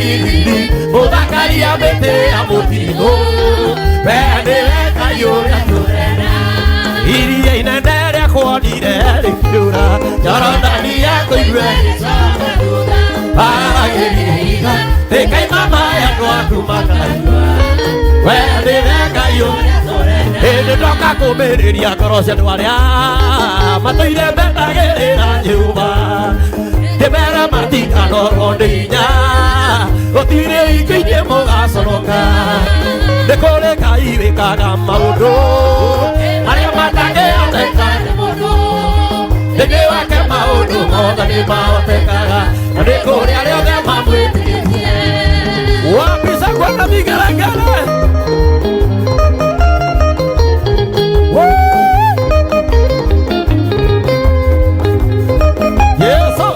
Riri mũthakaria mĩtĩ ya mũtitũ, we nĩwe Ngai ũrĩa tũrenda. Iria inene rĩakuonire rĩkĩũra, Jorodani yakũigue aragĩria ihiga, rĩkaima maĩ andũ aku makanyua. We nĩwe Ngai ũrĩa tũrenda. Hĩndĩ ndoka kũmĩrĩria ngoro cia andũ arĩa matũire mendagĩrĩra Jehova, ndĩmere matikanorwo nĩ hinya, gũtirĩ hingo inyuĩ mũgaconoka. Nĩ kũrĩ Ngai wĩkaga maũndũ marĩa matangĩhoteka nĩ mũndũ. Thĩinĩ wake maũndũ mothe nĩ mahotekaga, na nĩ kũrĩ arĩa othe mamwĩtigĩtie. Wapi shangwe na vigelegele? Yesu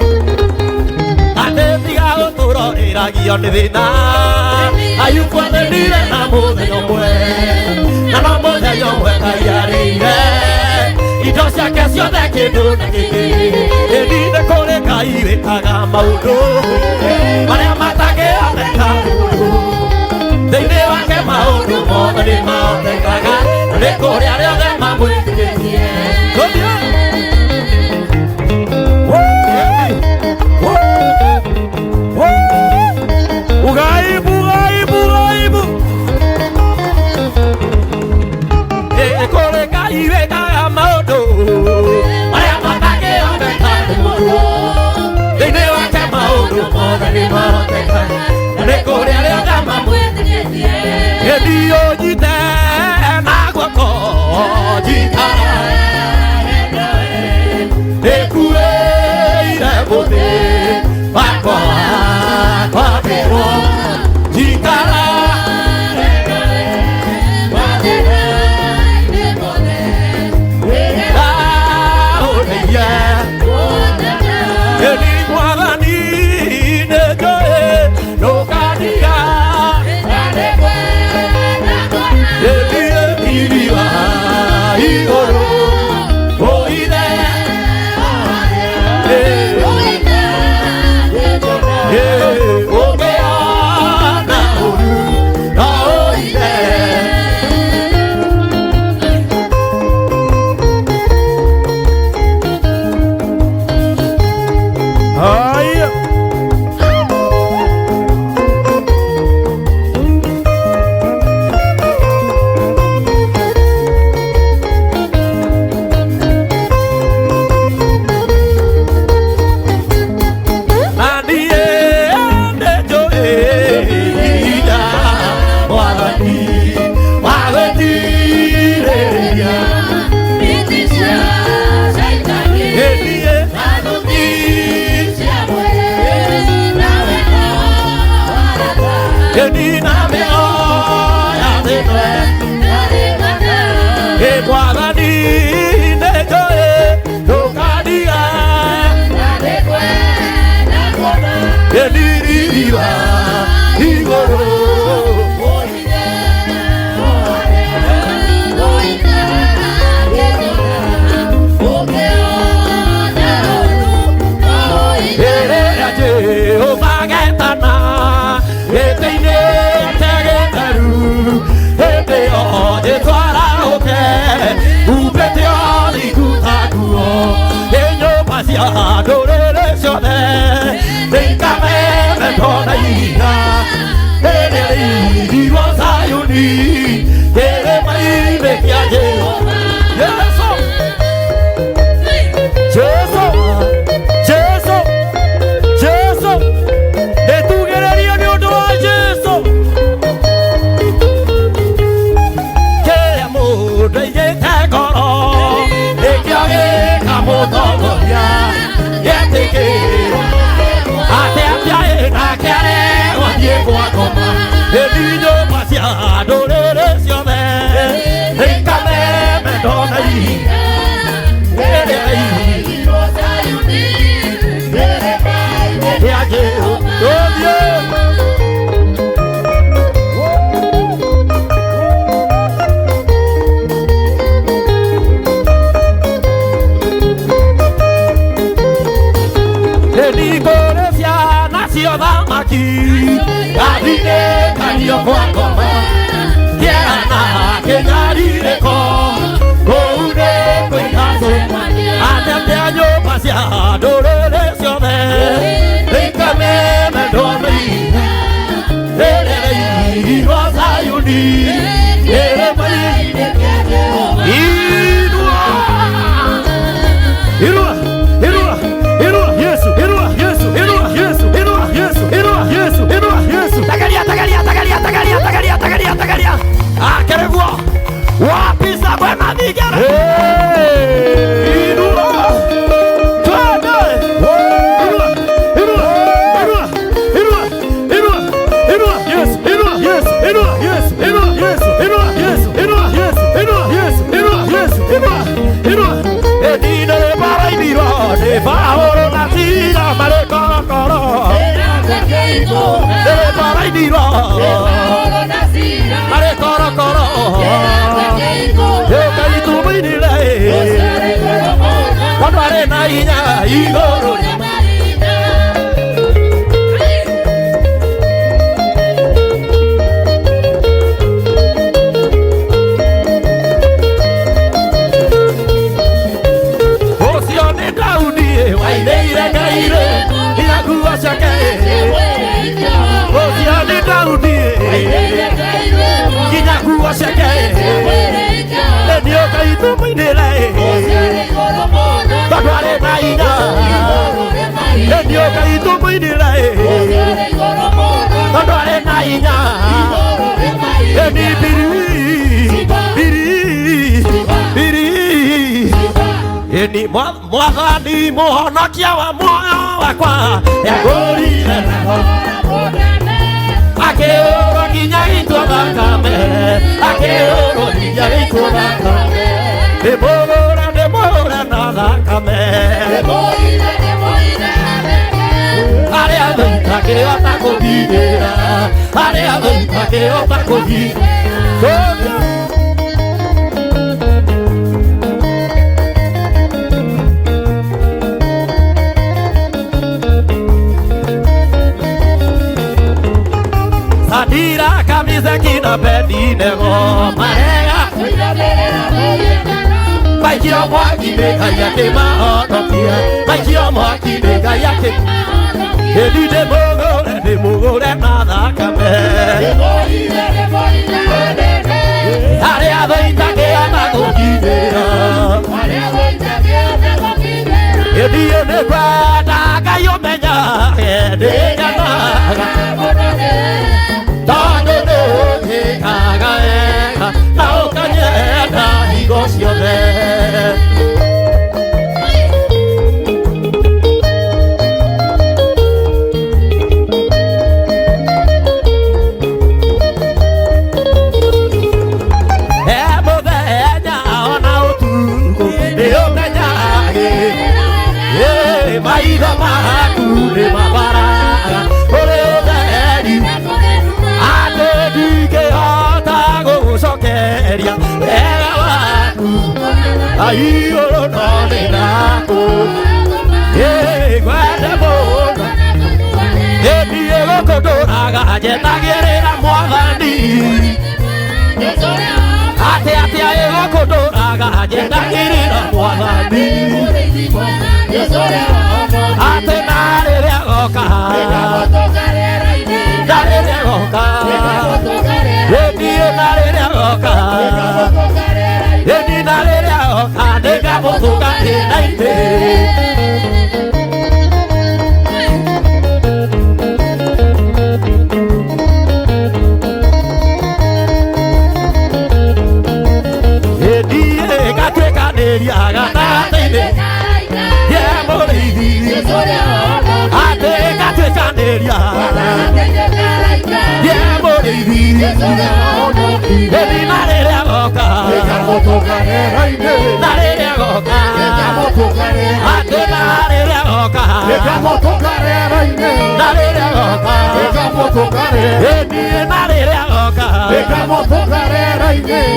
atĩ tiga gũtũrorĩragio nĩ thĩna, Ayubu athĩnire na mũthenya ũmwe, na no mũthenya ũmwe Ngai arĩire indo ciake ciothe kĩndũ na kĩngĩ. Ĩni nĩ kũrĩ Ngai wĩkaga maũndũ marĩa matangĩhoteka mũndũ. Thĩinĩ wake maũndũ mothe nĩ mahotekaga, na nĩ kũrĩ arĩa othe mamwĩtigĩtie. Tũthiĩ. Ugaibu, ugaibu, ugaibu. Kũrĩ Ngai wĩkaga maũndũ marĩa matangĩhoteka nĩ mũndũ. Thĩinĩ wake maũndũ mothe nĩ mahotekaga, na nĩ kũrĩ arĩa othe mamwĩtigĩtie. Ĩndi ũnyite na guoko njikara nĩkuĩire mũtĩ wakwa kwambĩrwo njikara. Ndaũrĩirie ĩni Mwathani nĩnjũĩ ndũkandiga, ĩni ĩtiriwa igũrũ ũithe. Ũngĩona ũru no ũithe. Haya. Na niĩ nĩnjũĩ hinya Mwathani wa gwĩtirĩrĩria. Ĩniĩ ĩni na mĩoya thĩno ĩ Mwathani nĩnjũĩ ndũkandiga, ĩni ririwa igũrũ. Ĩrĩa Jehova getana gĩtĩ-inĩ gĩtheru, hĩndĩ ĩyo njĩtwarahũke humbĩte ũthingu ta nguo. Ĩ nyũmba cia ndũrĩrĩ ciothe nĩikamemetwo na ihiga, rĩrĩa rĩigirwo Zayuni kĩrĩma-inĩ kĩa Jehova. Yesu, Jesu, Jesu, Jesu. Nĩtugĩrĩrie nĩ ũndũ wa Jesu. Kĩrĩa mũndũ aigĩte ngoro nĩkĩo gĩkamũtongoria, gĩetĩkĩra atĩ atiaĩ nake aregwo athiĩ kwa ngoma. Ĩni nyũmba cia ndũrĩrĩ ciothe nĩikamemetwo na ihiga, rĩrĩa rĩigirwo kĩa Jehova. Tũthiĩ. Ĩni kũrĩ ciana Ũcio thamaki gathinĩkanio kwa ngoma kĩana kĩnyarirĩko kũu nĩ kũingatwo atete nyũmba cia ndũrĩrĩ ciothe ikamemendwo nĩ rĩrĩirwo Zayuni ĩrĩma-inĩ. Inua Inua, inua, inua, Yesu, inua, Yesu, inua, Yesu, inua, Yesu, inua, Yesu, inua, Yesu. Tagaria, tagaria, tagaria, tagaria, tagaria, tagaria, tagaria. Akereguo wapi sabwe mathigera. Hey! Inua twende. Inua, inua, inua, inua, inua, inua, Yesu, inua, Yesu, inua, Yesu, inua, Yesu, inua, Yesu, inua, Yesu, inua, Yesu, inua, Yesu, inua, inua. Edine barainiro nĩ Paũlũ na Sila marĩ korokoro. Nĩ barainiro marĩ korokoro. Ngai tũmũinĩre tondũ arĩ na hinya igũrũ. Ũcio nĩ Daudi wainĩire Ngai rĩ nginya nguo ciake. Ũcio nĩ Daudi nginya nguo ciake. Nĩ Ngai tũmũinĩre tondũ arĩ na hinya. Nĩ Ngai tũmũinĩre tondũ arĩ na hinya. Nĩ biri biri biri Eni mwathani mũhonokia wa muoyo wakwa yagũrire akĩũrwo nginya gĩitwo thakame akĩũrwo nginya gĩitwo thakame ndĩmũgũre ndĩmũgũre na thakame arĩa thũitakĩhota kũgitĩra arĩa thũitakĩhota kũgitĩra. Sadira kamisa kina Abednego marega maikio mwaki nĩ Ngai akĩmahonokia maikio mwaki nĩ Ngai akĩ ĩni ndĩmũgũre ndĩmũgũre na thakame arĩa thũitakĩhota kũgitĩra ĩni nĩ kwenda Ngai ũmenyage ndĩkenaga tondũ nĩ ũnjĩkaga wega na ũkanyenda hingo ciothe. He mũthenya ona ũtukũ nĩ ũmenyage maitho maku nĩ mabaraga ũrĩ ũtheri atĩ ndingĩhota gũgũcokeria wega waku igũrũ no nĩ nakũ ngwende mũno ĩthiĩ gũkũ ndũraga njetagĩrĩra mwathani atĩ atĩa ĩgũkũ ndũraga njetagĩrĩra mwathani atĩ na rĩrĩa goka na rĩrĩa goka ĩthiĩ na rĩrĩa goka ĩthiĩ na rĩrĩa goka nĩngamũtũnga thĩna-inĩ. Ĩthiĩ gatuĩkanĩria gatagatĩ-inĩ ye mũrĩithi atĩ gatuĩkanĩria ye mũrĩithi ĩthiĩ na rĩrĩa goka na rĩrĩa goka atĩ na rĩrĩa goka na rĩrĩa goka ĩthiĩ na rĩrĩa goka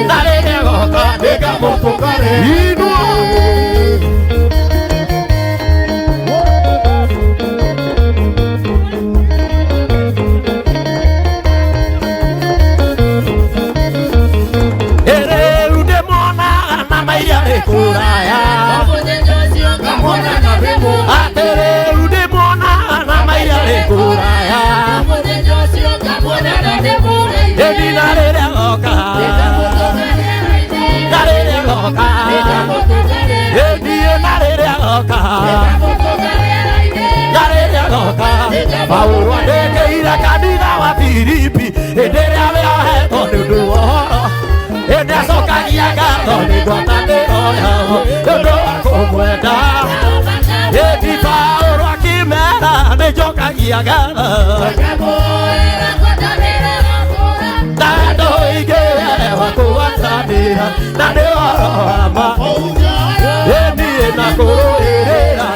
na rĩrĩa goka inua. Atĩ rĩu ndĩmuona na mairia rĩ kũraya. Ĩni na rĩrĩa goka, na rĩrĩa goka, ĩni na rĩrĩa goka, na rĩrĩa goka. Paulo andĩkĩire kanitha wa Filipi hĩndĩ ĩrĩa wĩohetwo nĩ ũndũ wa ũhoro, ĩndĩ acokagia ngatho nĩ ngwatanĩro yao nĩ ũndũ wa kũmwenda. Ĩndi Paulo akĩmera nĩ njokagia ngatho na andũ aingĩ wa kũgwatanĩra na nĩ ũhoro wa ma, ĩniĩ na kũrũĩrĩra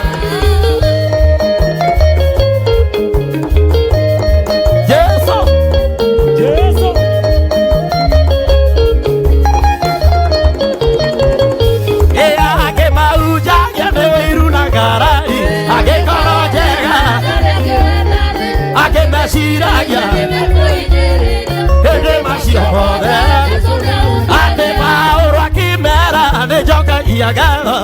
Jesu. Jesu. Akĩmahunjagia nĩ wĩiru na ngarari, agĩkorwo njega, akĩmeciragia hĩndĩ macio mothe. Atĩ Paũlũ akĩmera nĩ njokagia ngatho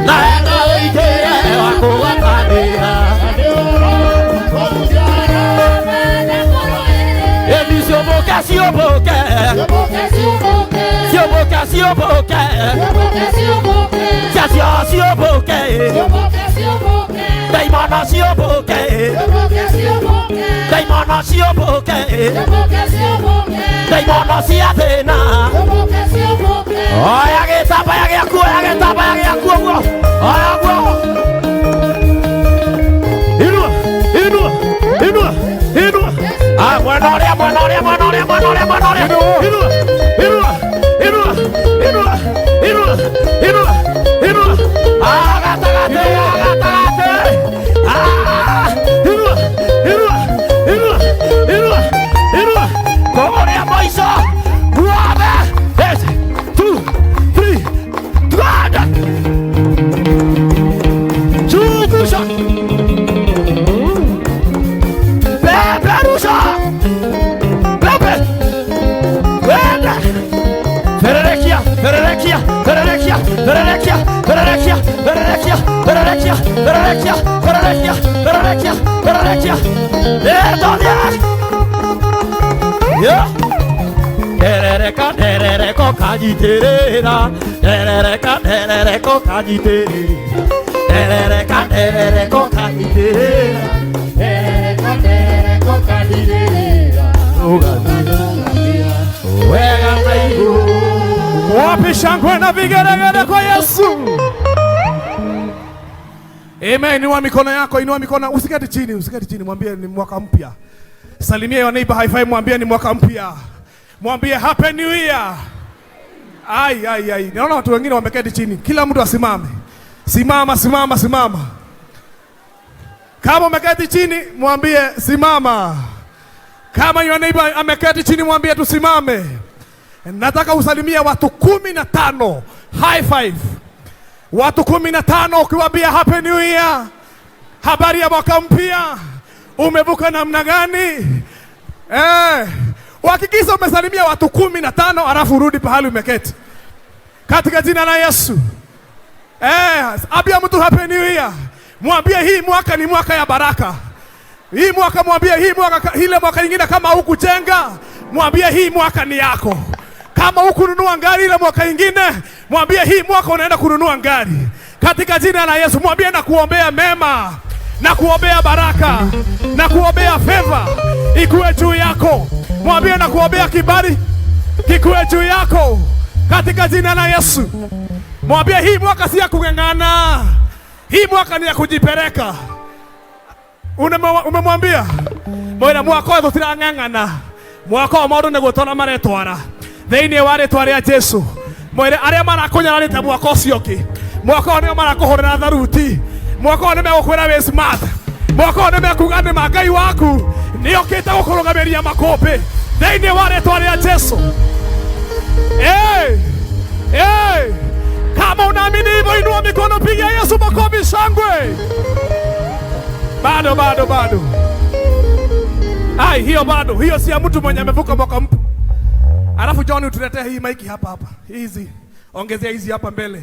na eno ĩingĩ wa kũgwatanĩra. Ĩni ciũmbũke, ciũmbũke, ciũmbũke, ciũmbũke, ciacio ciũmbũke, ndaimono ciũmbũke, ndaimono ciũmbũke, ndaimono cia thĩna. Oya gĩtambaya gĩaku, oya gĩtambaya gĩaku ũguo, oya ũguo. Inua, inua, inua, inua. Ah, mwena ũrĩa, mwena ũrĩa, mwena ũrĩa, mwena ũrĩa, mwena ũrĩa. Inua, inua, inua, inua, inua, inua, inua. Ah, gatagatĩ, ah, gatagatĩ. Ah, Inua, inua, inua, inua, inua. Kũrĩa mũico guothe. Yes, two, three, twende. Zungusha. Peperusha. Pepe. Wenda. Fererekia, fererekia, fererekia, fererekia, fererekia, fererekia, fererekia, fererekia, fererekia, fererekia, fererekia. Etothie. Yeah. Terereka, terereko, kanyitĩrĩra. Terereka, terereko, kanyitĩrĩra. Terereka, terereko, kanyitĩrĩra. Terereka, terereko, kanyitĩrĩra. Wega na igũrũ. Wapi shangwe na vigelegele kwa Yesu? Amen. Inua mikono yako, inua mikono. Usiketi chini, usiketi chini. Mwambie ni mwaka mpya. Salimia your neighbor high five, mwambie ni mwaka mpya. Mwambie happy new year. Ai ai ai. Naona watu wengine wameketi chini. Kila mtu asimame. Simama, simama, simama. Kama umeketi chini, mwambie simama. Kama your neighbor ameketi chini, mwambie tusimame. Nataka usalimie watu 15. High five. Watu 15 ukiwaambia happy new year. Habari ya mwaka mpya. Umevuka namna gani? Hakikisha umesalimia watu 15 alafu urudi pahali umeketi. Katika jina la Yesu. Ambia mtu happy new year. Mwambie hii mwaka ni mwaka ya baraka. Hii mwaka mwambie hii mwaka, ile mwaka nyingine kama hukujenga, mwambie hii mwaka ni yako. Kama hukununua gari ile mwaka nyingine, mwambie hii mwaka unaenda kununua gari. Katika jina la Yesu, mwambie na kuombea mema, na kuombea baraka, na kuombea favor ikuwe juu yako. Mwambie na kuombea kibali kikuwe juu yako katika jina la Yesu. Mwambie hii mwaka si ya kung'ang'ana, hii mwaka ni ya kujipeleka. Umemwambia mwira mwaka ũyũ tũtirang'ang'ana, mwaka ũyũ maũndũ nĩ gwĩtwara maretwara thĩinĩ wa rĩtwa rĩa Jesu. Mwĩre arĩa marakũnyararĩte mwaka ũcio ũngĩ, mwaka ũyũ nĩo marakũhũrĩra tharuti, mwaka ũyũ nĩmegũkwĩra wĩ smart, mwaka ũyũ nĩmekuga nĩ ma Ngai waku nĩokĩte gũkũrũgamĩria makũmbĩ thĩinĩ wa rĩtwa rĩa Jesu. Hey, hey, kama unaamini hivyo inua mikono, piga Yesu makofi, shangwe. Bado, bado, bado. Ai, hiyo bado. Hiyo si ya mtu mwenye amevuka mwaka mpya. Alafu John utuletee hii maiki hapa hapa. Hizi. Ongezea hizi hapa mbele.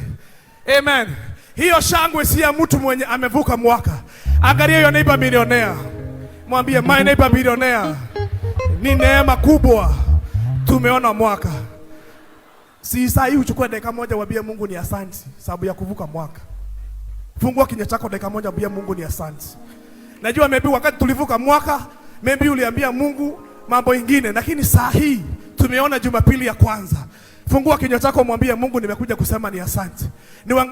Amen. Hiyo shangwe si ya mtu mwenye amevuka mwaka. Angalia hiyo neighbor millionaire, mwambie my neighbor billionaire, ni neema kubwa tumeona mwaka. Si saa hii uchukue dakika moja uambie Mungu ni asante sababu ya kuvuka mwaka. Fungua kinywa chako dakika moja uambie Mungu ni asante. Najua maybe wakati tulivuka mwaka, maybe uliambia Mungu mambo ingine, lakini saa hii tumeona Jumapili ya kwanza. Fungua kinywa chako mwambie Mungu nimekuja kusema ni asante.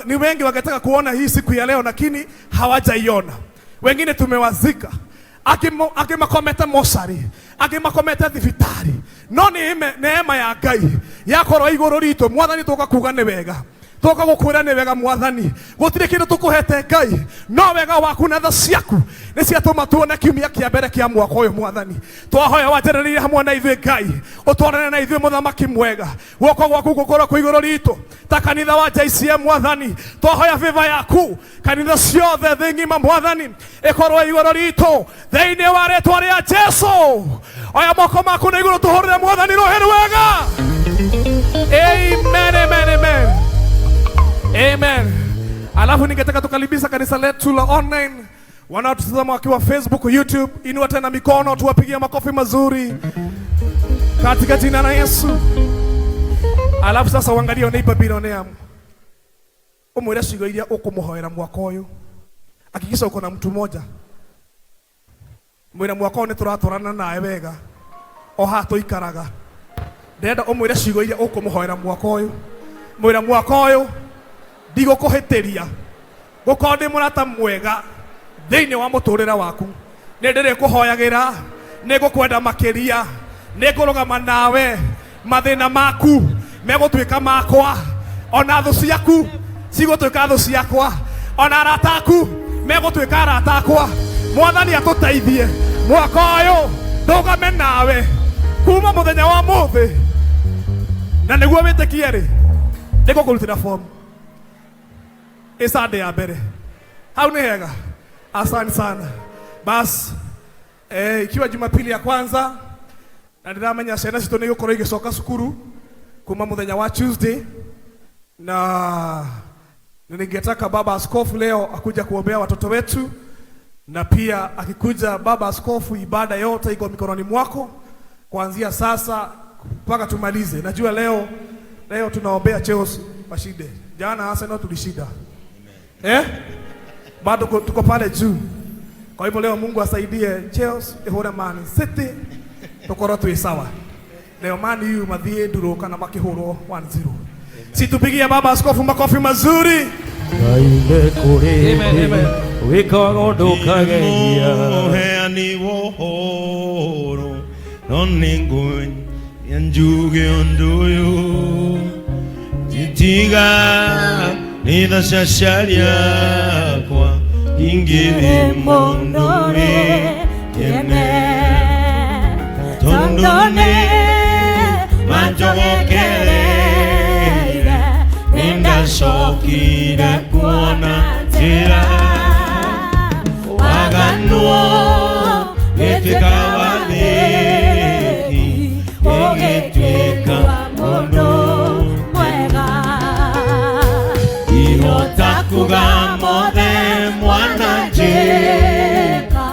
Ni wengi wangetaka kuona hii siku ya leo lakini hawajaiona. Wengine tumewazika. Akimakomete mocarĩ, akimakomete thibitarĩ, no nĩ neema ya Ngai yakorwo igũrũ ritũ. Mwathani, tũka kuga nĩ wega, tũka gũkwĩra nĩ wega Mwathani, gũtirĩ kĩndũ tũkũhete Ngai, no wega waku na tha ciaku nĩ ciatũma tuone kiumia kĩa mbere kĩa mwaka ũyũ. Mwathani, twahoya wanjĩrĩrie hamwe na ithuĩ Ngai, ũtwarane na ithuĩ mũthamaki mwega, guoko gwaku gũkorwo kwĩ igũrũ ritũ ta kanitha wa JCM. Mwathani, twahoya favor yaku kanitha ciothe thĩ ng'ima, Mwathani, ĩkorwo igũrũ ritũ thĩinĩ wa rĩtwa rĩa Jesu. Oya moko maku na igũrũ tũhũrĩre Mwathani rũhĩ rwega. Amen, amen, amen. Amen. Alafu ningetaka tukaribisha kanisa letu la online wanaotutazama wakiwa Facebook, YouTube, inua tena mikono tuwapigie makofi mazuri katika jina la Yesu. Alafu sasa uangalie neighbor billionaire, umwire ciugo iria ukumuhoera mwaka uyu. Hakikisha uko na mtu mmoja, mwira mwaka uyu nituratwarana nawe wega o haha tuikaraga. Ndĩrenda ũmwĩre ciugo iria ũkũmũhoera mwaka ũyũ. Mwĩra mwaka ũyũ ndigũkũhĩtĩria, gũkorwo ndĩ mũrata mwega thĩinĩ wa mũtũrĩre waku, nĩ ndĩrĩkũhoyagĩra, nĩ ngũkwenda makĩria, nĩ ngũrũgama nawe, mathĩna maku megũtuĩka makwa, ona thũ ciaku cigũtuĩka thũ ciakwa, ona arata aku megũtuĩka arata akwa. Mwathani atũteithie mwaka ũyũ ndũgame nawe kuma mũthenya wa mũthĩ, na nĩguo wĩtĩkie rĩ, nĩngũkũrutĩra fomu ĩ Sunday ya mbere. Hau nĩ hega, asante sana. Bas ikiwa Jumapili ya kwanza na ndĩramenya ciana citũ nĩ igũkorwo igĩcoka cukuru kuma mũthenya wa Tuesday, na ningetaka baba askofu leo akuja kuombea watoto wetu, na pia akikuja baba askofu, ibada yote iko mikononi mwako kuanzia sasa mpaka tumalize. Najua leo tunaombea Chelsea washinde. Jana Arsenal tulishinda. Bado tuko pale juu. Kwa hivyo leo Mungu asaidie Chelsea ihũre Man City tukorwo twĩ sawa. Leo Man U mathiĩ nduro kana makĩhũrwo 1-0. Situpigie baba askofu makofi mazuri. Amen, amen. Wĩkaga ũndũ ũkageria. Mũheani wa ũhoro, no nĩ njuge ũndũ ũyũ, tiga nĩ tha cia aciari akwa ingĩrĩ mũndũ wĩ kĩene, tondũ nĩ manjogokereire, nĩ ndacokire kuona njĩra waganwo gĩtuĩka wathĩki, gĩgĩtuĩka mũndũ mwega, ihota kuga mothe mwana njĩka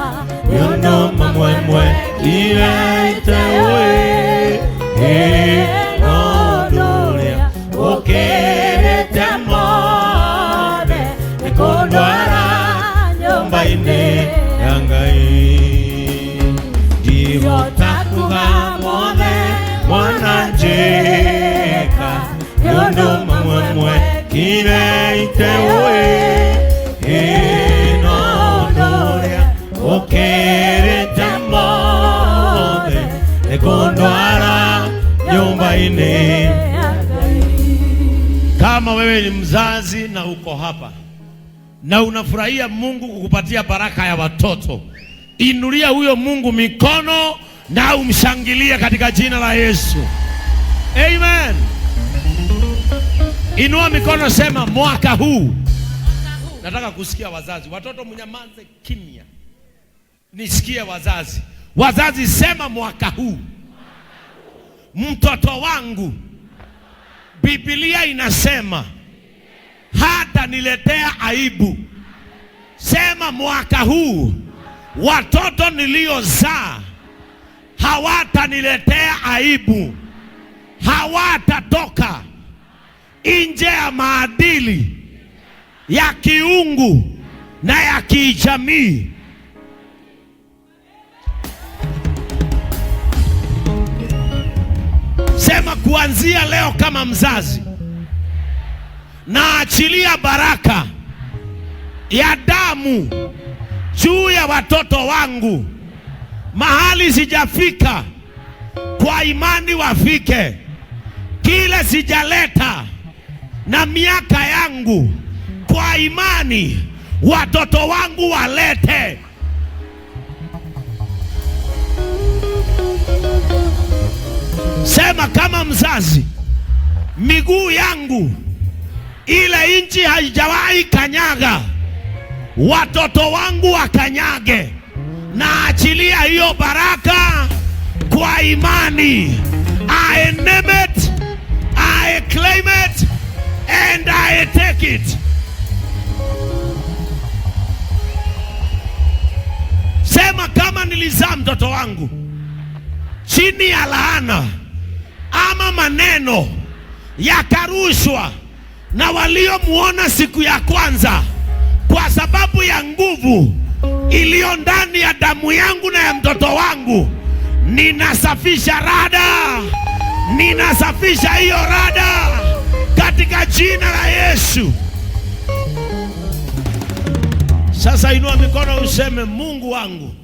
nĩ ũndũ mamwe mwekire iteũĩ, no ũndũ ũrĩa ũkĩrĩte mothe nĩ kũndwara nyũmba-inĩ ya Ngai. Ndihota kuga mothe mwana njĩka nĩ ũndũ mamwe mwekire iteũĩ, no ũndũ ũrĩa ũkĩrĩte mothe nĩ kũndwara nyũmba-inĩ. Kama wewe ni mzazi na uko hapa na unafurahia Mungu kukupatia baraka ya watoto, inulia huyo Mungu mikono na umshangilie katika jina la Yesu. Amen. Inua mikono, sema mwaka huu. Nataka kusikia wazazi. Watoto mnyamaze kimya. Nisikie wazazi. Wazazi sema mwaka huu. Mtoto wangu, Biblia inasema hata Hawataniletea aibu. Sema mwaka huu watoto niliozaa hawataniletea aibu, hawatatoka nje ya maadili ya kiungu na ya kijamii. Sema kuanzia leo kama mzazi, naachilia baraka ya damu juu ya watoto wangu. Mahali sijafika, kwa imani wafike. Kile sijaleta na miaka yangu, kwa imani watoto wangu walete. Sema kama mzazi, miguu yangu ile nchi haijawahi kanyaga, watoto wangu wakanyage. Naachilia hiyo baraka kwa imani. I name it, I claim it, and I take it. Sema kama nilizaa mtoto wangu chini ya laana ama maneno yakarushwa na waliomuona siku ya kwanza, kwa sababu ya nguvu iliyo ndani ya damu yangu na ya mtoto wangu, ninasafisha rada, ninasafisha hiyo rada katika jina la Yesu. Sasa inua mikono useme, Mungu wangu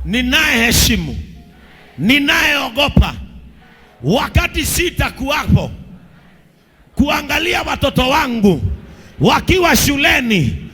ninayeheshimu, ninayeogopa, wakati sitakuwapo kuangalia watoto wangu wakiwa shuleni